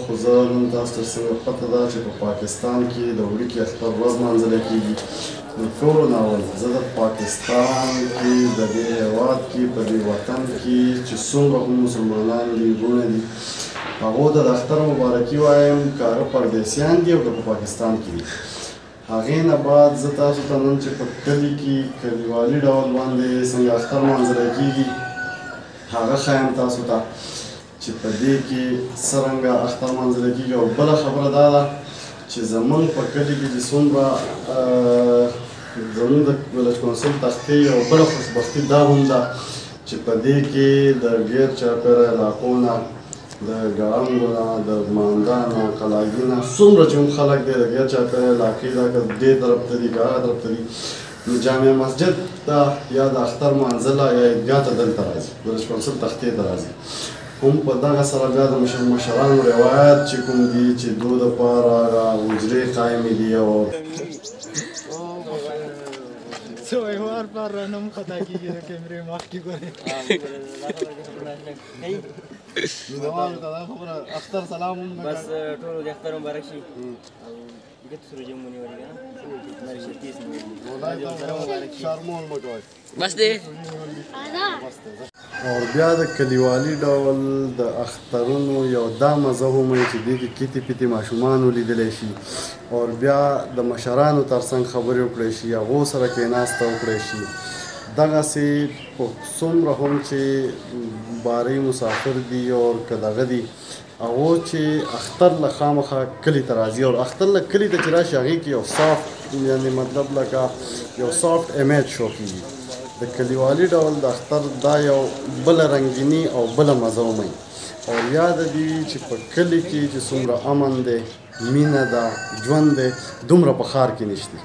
خو زه نن تاسو ته څنګه پته ده چې په پاکستان کې د وړوکي اختر ورځ لمانځلی کېږي. نو ټولو نه اول زه د پاکستان کې د دې هېواد کې په دې وطن کې چې څومره هم مسلمانان دي، وروڼه دي، هغو ته د اختر مبارکي وایم، که هغه پردیسیان دي او که په پاکستان کې دي. هغې نه بعد زه تاسو ته نن چې په کلي کې کلیوالي ډول باندې څنګه اختر لمانځلی کېږي هغه ښایم تاسو ته چې په دې کې څرنګه اختر لمانځلی کېږي. او بله خبره دا ده چې زمونږ په کلي کې چې څومره زمونږ د ویلج کونسل تختې یوه بله خوشبختي دا هم ده چې په دې کې د ګیر چاپېره علاقو نه، د ګړنګو نه، د ماندا نه، قلاګي نه څومره چې هم خلک دی د ګیر چاپېره علاقې دا که دې طرف ته دي که هغه طرف ته دي، نو جامع مسجد ته یا د اختر منزله یا عیدګاه ته دلته راځي، ویلج کونسل تختې ته راځي. هم په دغه سره بیا د مشرانو روایت چې کوم دي چې دو دپاره هغه حجرې قایمې دي او څه وایي وار پار رانه هم خطا کېږي د کیمرې مخکې ګورې. مینهوالو ته دا خبره اختر سلام هم نه بس ټولو د اختر مبارک شي. او دغه سره جمع ونیولې که نه شتیس شرمول مه کوئ بس دی. اور بیا د کلیوالي ډول د اخترونو یو دا مزه هم وي چې دې کې کیتې پیتې ماشومان ولیدلی شي، اور بیا د مشرانو ترڅنګ خبرې وکړی شي، هغو سره کښېناسته وکړی شي. دغسې په څومره هم چې باري مسافر دي اور که دغه دي، هغو چې اختر له خامخا کلي ته راځي، او اختر له کلي ته چې راشي هغې کې یو soft یعنې مطلب لکه یو soft image show کېږي. د کلیوالي ډول د اختر دا یو بله رنګیني او بله مزه وموي. او یاده دې وي چې په کلي کې چې څومره امن دی، مینه ده، ژوند دی، دومره په ښار کې نشته.